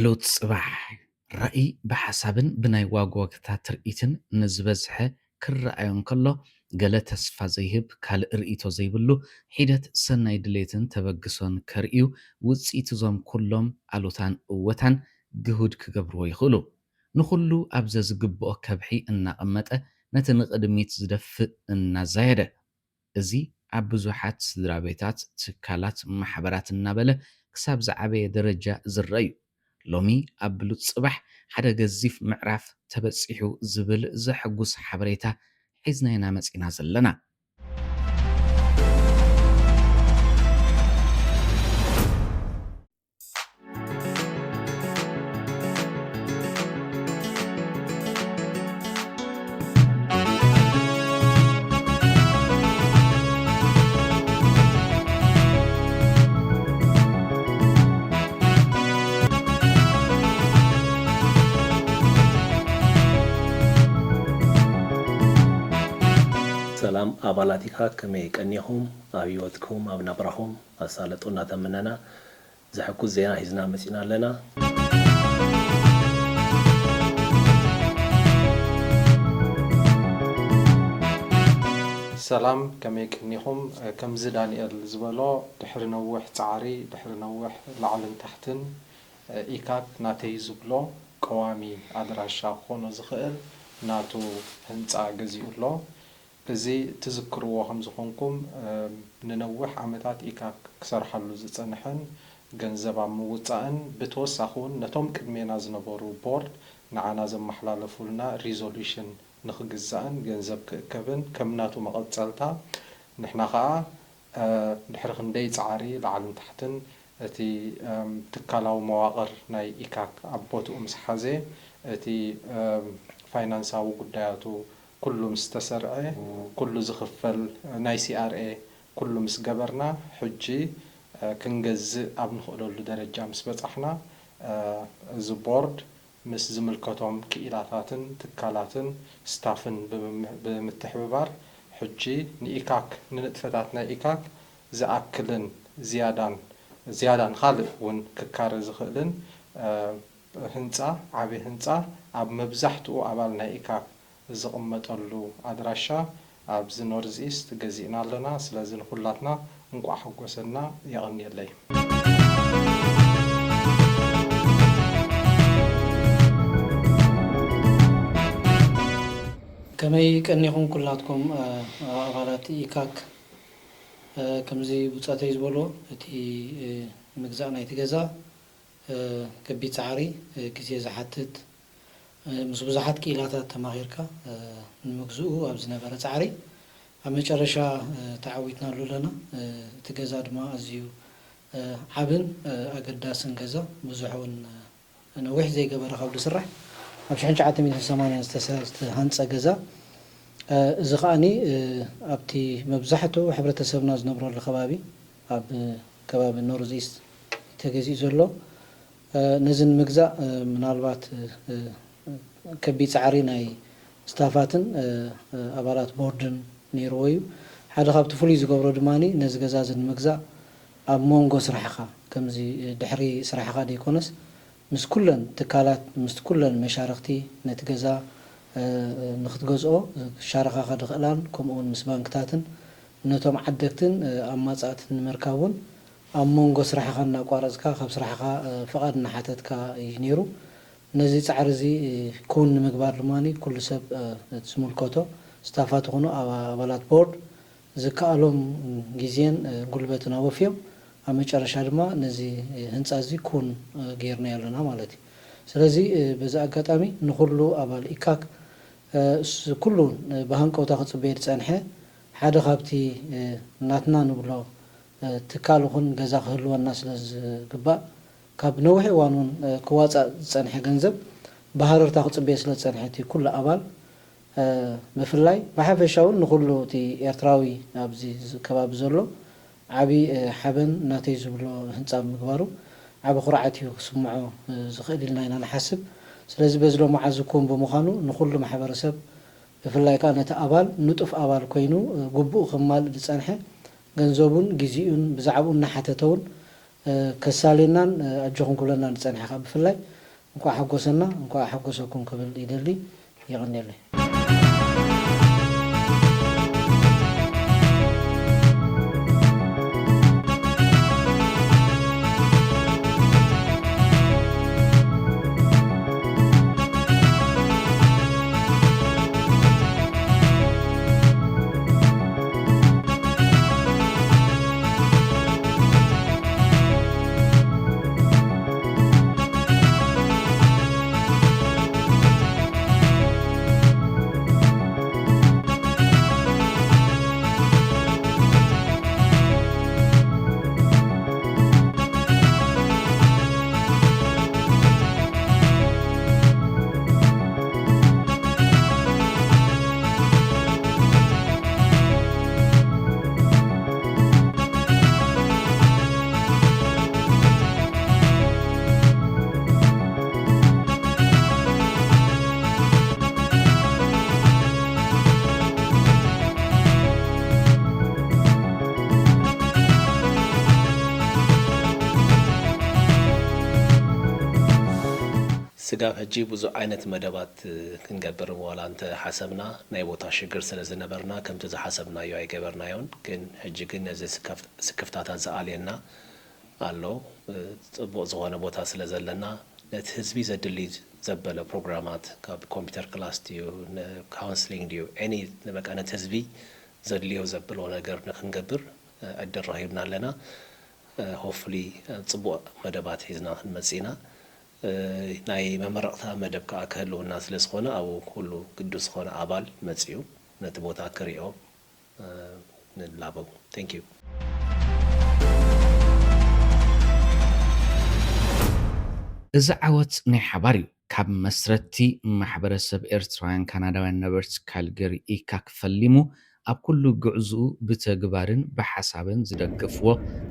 ለውጢ ጽባሕ። ራእይ ብሓሳብን ብናይ ዋግዋግታ ትርኢትን ንዝበዝሐ ክረኣዮ እንከሎ፣ ገለ ተስፋ ዘይህብ ካልእ ርእይቶ ዘይብሉ ሒደት ሰናይ ድሌትን ተበግሶን ከርእዩ፣ ውጽኢት እዞም ኩሎም ኣሉታን እወታን ግሁድ ክገብርዎ ይኽእሉ። ንኹሉ ኣብ ዘዝግብኦ ከብሒ እናቐመጠ፣ ነቲ ንቕድሚት ዝደፍእ እናዛየደ። እዚ ኣብ ብዙሓት ስድራ ቤታት፣ ትካላት፣ ማሕበራት እናበለ ክሳብ ዝዓበየ ደረጃ ዝረአ እዩ። ሎሚ ኣብ ብሉጽ ጽባሕ ሓደ ገዚፍ ምዕራፍ ተበጺሑ ዝብል ዘሐጉስ ሓበሬታ ሒዝና ኢና መጺና ዘለና። ሰላም ኣባላት ኢካክ፣ ከመይ ቀኒኹም? ኣብ ህይወትኩም፣ ኣብ ናብራኹም ኣሳልጡ እናተመነና፣ ዘሐጉስ ዜና ሒዝና መጺና ኣለና። ሰላም፣ ከመይ ቀኒኹም? ከምዚ ዳንኤል ዝበሎ፣ ድሕሪ ነዊሕ ጻዕሪ፣ ድሕሪ ነዊሕ ላዕልን ታሕትን፣ ኢካክ ናተይ ዝብሎ ቀዋሚ ኣድራሻ ክኾኖ ዝኽእል ናቱ ህንጻ ገዚኡ ኣሎ። እዚ ትዝክርዎ ከም ዝኾንኩም፣ እ፣ ንነዊሕ ዓመታት ኢካክ ክሰርሓሉ ዝጸንሐን ገንዘብ ኣብ ምውጻእን፣ ብተወሳኺ እውን ነቶም ቅድሜና ዝነበሩ ቦርድ ንዓና ዘመሓላለፉልና ሪዞሉሽን ንኽግዛእን ገንዘብ ክእከብን ከም ናቱ መቐጸልታ፣ ንሕና ኸኣ፣ እ፣ ድሕሪ ክንደይ ጻዕሪ ላዕልን ታሕትን እቲ፣ እም፣ ትካላዊ መዋቕር ናይ ኢካክ ኣብ ቦትኡ ምስ ሓዘ፣ እቲ፣ እም፣ ፋይናንሳዊ ጉዳያቱ ኩሉ ምስ ተሰርዐ፣ ኩሉ ዝኽፈል ናይ ሲ ኣር ኤ ኩሉ ምስ ገበርና፣ ሕጂ፣ እ፣ ክንገዝእ ኣብ ንኽእለሉ ደረጃ ምስ በጻሕና፣ እ፣ እዚ ቦርድ ምስ ዝምልከቶም ክኢላታትን ትካላትን ስታፍን ብምም-፣ ብምትሕብባር፣ ሕጂ ንኢካክ፣ ንንጥፈታት ናይ ኢካክ ዝኣክልን ዝያዳን፣ ዝያዳን ካልእ እውን ክካረ ዝኽእልን፣ እ፣ ህንጻ፣ ዓቢ ህንጻ ኣብ መብዛሕትኡ ኣባል ናይ ኢካክ ዝቕመጠሉ ኣድራሻ ኣብዚ ኖርዝ ኢስት ገዚእና ኣለና። ስለዚ ንኹላትና እንቋዕ ሓጎሰና። የቐንየለይ። ከመይ ቀኒኹም ኩላትኩም፣ እ፣ ኣባላት ኢካክ? እ፣ ከምዚ ብጻተይ ዝበሎ፣ እቲ፣ እ፣ ምግዛእ ናይቲ ገዛ፣ እ፣ ከቢድ ጻዕሪ፣ እ፣ ግዜ ዝሓትት፣ እ፣ ምስ ብዙሓት ክኢላታት ተማኺርካ፣ እ፣ ንምግዝኡ ኣብ ዝነበረ ጻዕሪ፣ ኣብ መጨረሻ፣ እ፣ ተዓዊትናሉ ኣለና። እ፣ እቲ ገዛ ድማ ኣዝዩ፣ እ፣ ዓብን፣ እ፣ ኣገዳስን ገዛ፣ ብዙሕ እውን፣ እ፣ ነዊሕ ዘይገበረ ካብ ዝስራሕ፣ ኣብ ሽሕን ትሽዓተ ሚእትን ሰማንያን ዝተሰ-፣ ዝተሃንጸ ገዛ፣ እ፣ እዚ ከኣኒ፣ እ፣ ኣብቲ መብዛሕትኡ ሕብረተሰብና ዝነብረሉ ከባቢ፣ ኣብ ከባቢ ኖርዝ ኢስት ተገዚኡ ዘሎ፣ እ፣ ነዚ ንምግዛእ፣ እ፣ ምናልባት፣ እ፣ እ፣ ከቢድ ጻዕሪ ናይ ስታፋትን፣ እ፣ እ፣ ኣባላት ቦርድን ነይርዎ እዩ። ሓደ ካብቲ ፍሉይ ዝገብሮ ድማኒ፣ ነዚ ገዛ እዚ ንምግዛእ ኣብ መንጎ ስራሕኻ፣ ከምዚ ድሕሪ ስራሕኻ ዘይኮነስ፣ ምስ ኩለን ትካላት፣ ምስ ኩለን መሻርኽቲ ነቲ ገዛ፣ እ፣ ንኽትገዝኦ ክሻረኻኻ ዝኽእላን፣ ከምኡ እውን ምስ ባንክታትን ነቶም ዓደግትን፣ እ፣ ኣማጻእትን ንምርካብ እውን ኣብ መንጎ ስራሕኻ እናቋረጽካ፣ ካብ ስራሕኻ፣ እ፣ ፍቓድ እናሓተትካ እዩ ነይሩ። ነዚ ጻዕሪ እዚ፣ እ፣ ክውን ንምግባር ድማ ኩሉ ሰብ፣ እ፣ እቲ ዝምልከቶ ስታፋት ይኹኑ ኣባ-፣ ኣባላት ቦርድ ዝከኣሎም ግዜን፣ እ፣ ጉልበትን ኣወፍዮም፣ ኣብ መጨረሻ ድማ ነዚ፣ እ፣ ህንጻ እዚ ክውን፣ እ፣ ጌርናዮ ኣለና ማለት እዩ። ስለዚ፣ እ፣ በዚ ኣጋጣሚ ንኹሉ ኣባል ኢካክ፣ እ፣ ስ-፣ ኩሉ፣ እ፣ ብሃንቀውታ ክጽበዮ ዝጸንሐ ሓደ ካብቲ፣ እ፣ ናትና ንብሎ፣ እ፣ ትካል ይኹን ገዛ ክህልወና ስለ ዝግባእ፣ ካብ ነዊሕ እዋን እውን፣ እ፣ ክዋጻእ ዝጸንሐ ገንዘብ ብሃረርታ ክጽበዮ ስለ ዝጸንሐ፣ እቲ ኩሉ ኣባል፣ እ፣ ብፍላይ ብሓፈሻ እውን ንኹሉ እቲ ኤርትራዊ ኣብዚ ዝ-፣ ከባቢ ዘሎ ዓቢ፣ እ፣ ሓበን ናተይ ዝብሎ ህንጻ ብምግባሩ ዓቢ ኩርዓት እዩ ክስምዖ፣ እ፣ ዝኽእል ኢልና ኢና ንሓስብ። ስለዚ በዚ ሎማዓዚ ክውን ብምዃኑ ንኹሉ ማሕበረሰብ ብፍላይ ከኣ ነቲ ኣባል ንጡፍ ኣባል ኮይኑ፣ እ፣ ግቡኡ ከማልእ ዝጸንሐ ገንዘቡን ግዜኡን ብዛዕባኡ እናሓተተ እውን፣ ከሳልየናን ኣጆኹም ክብለና ዝጸንሐ ከኣ ብፍላይ እንኳዕ ሓጎሰና እንኳዕ ሓጎሰኩም ክብል ይደሊ። የቐንየለይ። ስጋብ ሕጂ ብዙሕ ዓይነት መደባት ክንገብር ዋላ እንተ ሓሰብና ናይ ቦታ ሽግር ስለ ዝነበርና ከምቲ ዝሓሰብናዮ ኣይገበርናዮን። ግን ሕጂ ግን ነዚ ስክፍታታት ዝኣልየና ኣሎ። ጽቡቕ ዝኾነ ቦታ ስለ ዘለና ነቲ ህዝቢ ዘድሊ ዘበለ ፕሮግራማት ካብ ኮምፒውተር ክላስ ድዩ ንካውንስሊንግ ድዩ any በቃ ነቲ ህዝቢ ዘድልዮ ዘብሎ ነገር ንክንገብር ዕድል ረኺብና ኣለና። Hopefully ጽቡቕ መደባት ሒዝና ክንመጽእ ኢና። ናይ መመረቕታ መደብ ከዓ ክህልውና ስለ ዝኾነ ኣብኡ ኩሉ ግዱስ ዝኾነ ኣባል መጺኡ ነቲ ቦታ ክሪኦ ንላበው። Thank you። እዚ ዓወት ናይ ሓባር እዩ። ካብ መስረትቲ ማሕበረሰብ ኤርትራውያን ካናዳውያን ነበርቲ ካልገሪ ኢካክ ፈሊሙ ኣብ ኩሉ ጉዕዝኡ ብተግባርን ብሓሳብን ዝደገፍዎ፣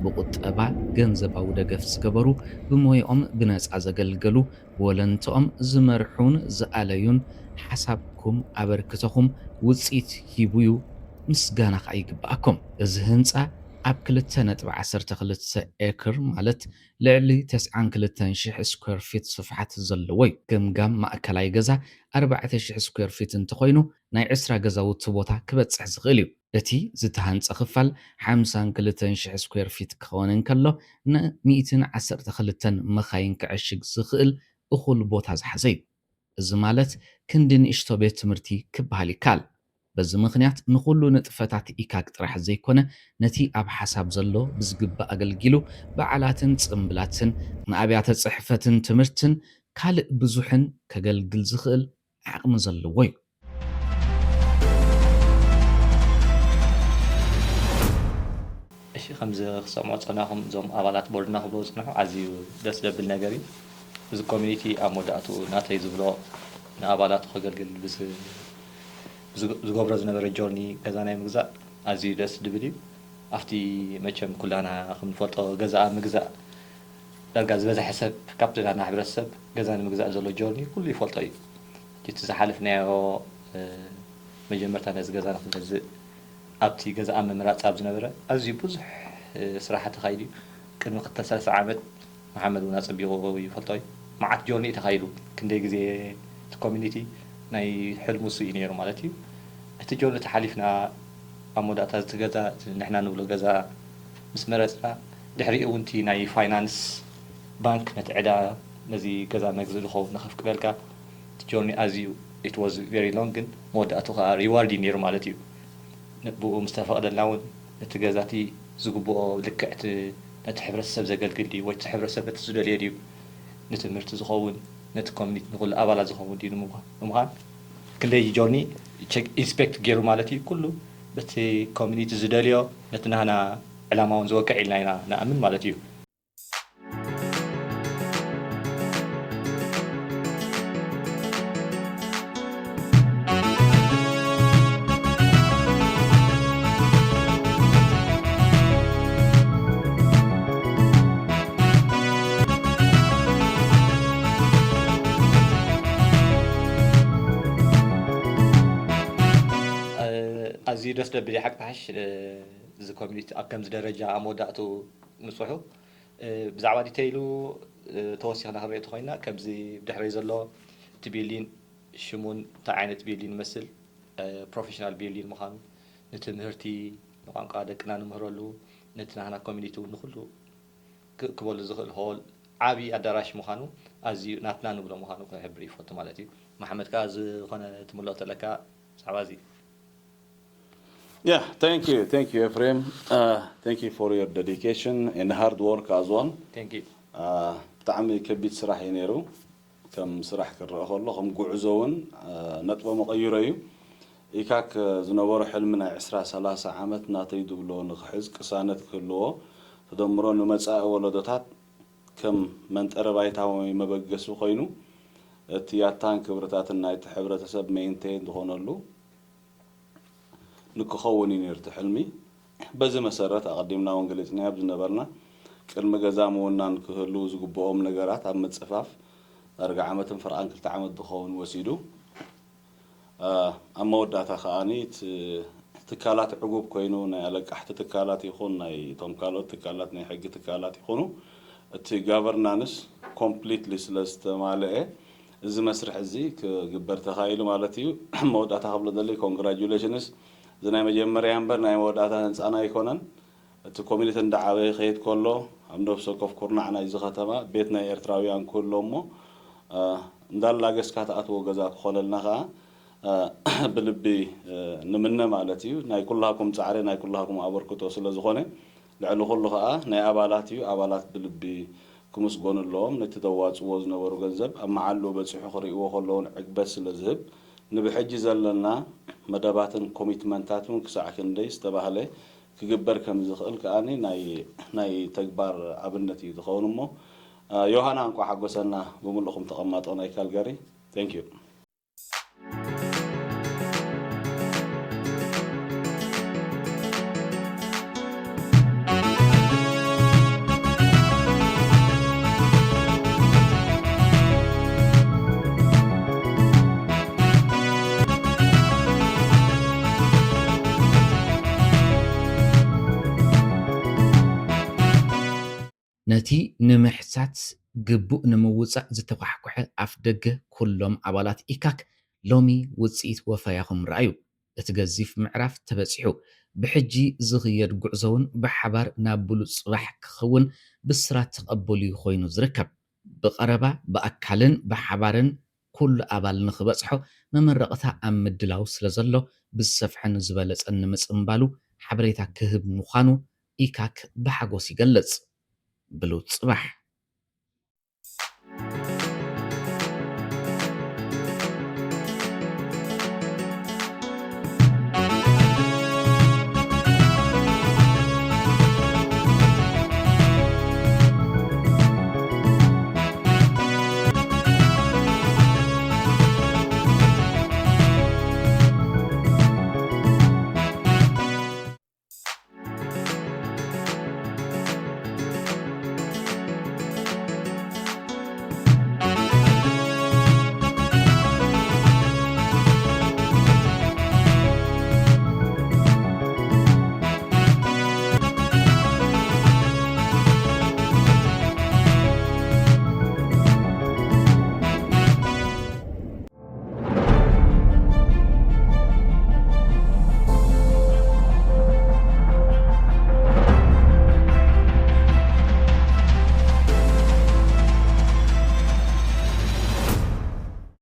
ብቁጠባ ገንዘባዊ ደገፍ ዝገበሩ፣ ብሞይኦም ብነጻ ዘገልገሉ፣ ብወለንትኦም ዝመርሑን ዝኣለዩን ሓሳብኩም ኣበርክቶኹም ውጽኢት ሂቡዩ ምስጋና ከኣ ይግበኣኩም። እዚ ህንጻ ኣብ ክልተ ነጥቢ ዓሰርተ ክልተ ኤክር ማለት ልዕሊ ተስዓን ክልተን ሽሕ ስኩዌር ፊት ስፍሓት ዘለዎ እዩ። ገምጋም ማእከላይ ገዛ ኣርባዕተ ሽሕ ስኩዌር ፊት እንተኾይኑ ናይ ዕስራ ገዛውቲ ቦታ ክበጽሕ ዝኽእል እዩ። እቲ ዝተሃንጸ ክፋል ሓምሳን ክልተን ሽሕ ስኩዌር ፊት ክኸውን እንከሎ ንሚእትን ዓሰርተ ክልተን መኻይን ክዕሽግ ዝኽእል እኹል ቦታ ዝሓዘ እዩ። እዚ ማለት ክንዲ ንእሽቶ ቤት ትምህርቲ ክበሃል ይከኣል። በዚ ምኽንያት ንኹሉ ንጥፈታት ኢካክ ጥራሕ ዘይኮነ ነቲ ኣብ ሓሳብ ዘሎ ብዝግባእ ኣገልጊሉ በዓላትን ጽምብላትን ንኣብያተ ጽሕፈትን ትምህርትን ካልእ ብዙሕን ከገልግል ዝኽእል ዓቕሚ ዘለዎ እዩ። እሺ ከምዚ ክሰምዖ ጸናኹም እዞም ኣባላት ቦርድና ክብሎ ዝጽንሑ ኣዝዩ ደስ ዘብል ነገር እዩ። እዚ ኮሚኒቲ ኣብ መወዳእትኡ ናተይ ዝብሎ ንኣባላቱ ከገልግል ብዝገብሮ ዝነበረ ጆርኒ ገዛ ናይ ምግዛእ ኣዝዩ ደስ ዝብል እዩ። ኣብቲ መቸም ኩላና ከምንፈልጦ ገዛ ኣብ ምግዛእ ዳርጋ ዝበዝሐ ሰብ ካብቲ ናትና ሕብረተሰብ ገዛ ንምግዛእ ዘሎ ጆርኒ ኩሉ ይፈልጦ እዩ። እቲ ዝሓለፍናዮ መጀመርታ ነዚ ገዛ ንክንገዝእ ኣብቲ ገዛ ኣብ ምምራፅ ኣብ ዝነበረ ኣዝዩ ብዙሕ ስራሕ ተኻይዱ እዩ። ቅድሚ ክልተ ሰላሳ ዓመት መሓመድ እውን ኣፀቢቑ ይፈልጦ እዩ። መዓት ጆርኒ እዩ ተኻይዱ። ክንደይ ግዜ እቲ ኮሚኒቲ ናይ ሕልሙ እሱ እዩ ነይሩ ማለት እዩ። እቲ ጆርኒ ተሓሊፍና ኣብ መወዳእታ እቲ ገዛ ንሕና ንብሎ ገዛ ምስ መረፅና ድሕሪኡ እውን እቲ ናይ ፋይናንስ ባንክ ነቲ ዕዳ ነዚ ገዛ መግዝኢ ዝኸውን ንኸፍቅደልካ እቲ ጆርኒ ኣዝዩ it was very long ግን መወዳእቱ ከዓ ሪዋርድ እዩ ነይሩ ማለት እዩ። ብኡ ምስ ተፈቕደልና እውን ነቲ ገዛ እቲ ዝግብኦ ልክዕ እቲ ነቲ ሕብረተሰብ ዘገልግል ድዩ ወይ እቲ ሕብረተሰብ ነቲ ዝደልዮ ድዩ ንትምህርቲ ዝኸውን ነቲ ኮሚኒቲ ንኩሉ ኣባላት ዝኸውን ድዩ ንምዃን ክንደይ ጆርኒ ኢንስፔክት ገይሩ ማለት እዩ። ኩሉ በቲ ኮሚኒቲ ዝደልዮ ነቲ ናህና ዕላማ እውን ዝወቅዕ ኢልና ኢና ንኣምን ማለት እዩ። ኣዝዩ ደስ ደብል ሓቂ ሓሽ እዚ ኮሚኒቲ ኣብ ከምዚ ደረጃ ኣብ መወዳእቱ ምፅሑ ብዛዕባ ዲተይሉ ተወሲኽና ክንሪኦ ተኾይና፣ ከምዚ ብድሕረይ ዘሎ እቲ ቢልዲን ሽሙን እንታይ ዓይነት ቢልዲን ይመስል፣ ፕሮፌሽናል ቢልዲን ምዃኑ፣ ንትምህርቲ፣ ንቋንቋ ደቅና ንምህረሉ፣ ነቲ ናህና ኮሚኒቲ እውን ንኹሉ ክእክበሉ ዝኽእል ሆል ዓብዪ ኣዳራሽ ምዃኑ፣ ኣዝዩ ናትና ንብሎ ምዃኑ ክሕብር ይፈቱ ማለት እዩ። መሓመድ ከኣ ዝኾነ ትምልኦ ተለካ ብዛዕባ እዚ። Yeah, thank you, thank you, Ephraim. Uh, thank you for your dedication and hard work as well. Thank you. ብጣዕሚ ከቢድ ስራሕ እዩ ነይሩ። ከም ስራሕ ክረአ ከሎ ከም ጉዕዞ እውን ነጥበ መቐይሮ እዩ። ኢካክ ዝነበሮ ሕልሚ ናይ ዕስራ ሰላሳ ዓመት ናተይ ዝብሎ ንክሕዝ ቅሳነት ክህልዎ፣ ተደምሮ ንመፃኢ ወለዶታት ከም መንጠረ ባይታ ወይ መበገሲ ኮይኑ፣ እቲ ያታን ክብርታትን ናይቲ ሕብረተሰብ ሜንቴን ዝኾነሉ ንክኸውን እዩ ነይሩ እቲ ሕልሚ። በዚ መሰረት ኣቐዲምና እውን ገሊፅናዮ ኣብ ዝነበርና፣ ቅድሚ ገዛ ምውናን ክህልዉ ዝግብኦም ነገራት ኣብ ምፅፋፍ ዳርጋ ዓመትን ፈርቓን ክልተ ዓመት ዝኸውን ወሲዱ። ኣብ መወዳእታ ከኣ ትካላት ዕጉብ ኮይኑ ናይ ኣለቃሕቲ ትካላት ይኹን ናይ እቶም ካልኦት ትካላት ናይ ሕጊ ትካላት ይኹኑ እቲ ጋቨርናንስ ኮምፕሊትሊ ስለ ዝተማልአ እዚ መስርሕ እዚ ክግበር ተኻኢሉ ማለት እዩ። መወዳእታ ክብሎ ዘለይ ኮንግራጁሌሽንስ እዚ ናይ መጀመርያ እምበር ናይ መወዳእታ ህንፃና ኣይኮነን። እቲ ኮሚኒቲ እንዳዓበየ ከይድ ከሎ ኣብ ነፍሲ ወከፍ ኩርናዕ ናይዚ ከተማ ቤት ናይ ኤርትራውያን ክህሎ እሞ እንዳላገስካ ትኣትዎ ገዛ ክኾነልና ከዓ ብልቢ ንምነ ማለት እዩ። ናይ ኩላኩም ፃዕሪ ናይ ኩላኩም ኣበርክቶ ስለ ዝኾነ ልዕሊ ኩሉ ከዓ ናይ ኣባላት እዩ። ኣባላት ብልቢ ክምስጎኑ ኣለዎም። ነቲ ተዋፅዎ ዝነበሩ ገንዘብ ኣብ መዓልኡ በፂሑ ክርእይዎ ከለውን ዕግበት ስለ ዝህብ ንብሕጂ ዘለና መደባትን ኮሚትመንታትን ክሳዕ ክንደይ ዝተባህለ ክግበር ከም ዝኽእል ከኣ ናይ ተግባር ኣብነት እዩ ዝኸውን እሞ ዮሃና እንኳ ሓጎሰና ብምልእኹም ተቐማጦ ናይ ካልጋሪ። Thank you። ነቲ ንምሕታት ግቡእ ንምውጻእ ዝተኳሕኮሐ ኣፍደገ ኩሎም ኣባላት ኢካክ ሎሚ ውጽኢት ወፈያኹም ረኣዩ። እቲ ገዚፍ ምዕራፍ ተበጺሑ። ብሕጂ ዝኽየድ ጉዕዞ እውን ብሓባር ናብ ብሉጽ ጽባሕ ክኸውን ብስራት ተቐበሉ'ዩ ኮይኑ ዝርከብ። ብቐረባ ብኣካልን ብሓባርን ኩሉ ኣባል ንኽበጽሖ መመረቕታ ኣብ ምድላው ስለዘሎ ብዝሰፍሐን ዝበለጸን ንምጽንባሉ ሓበሬታ ክህብ ምዃኑ ኢካክ ብሓጎስ ይገልጽ። ብሉጽ ጽባሕ።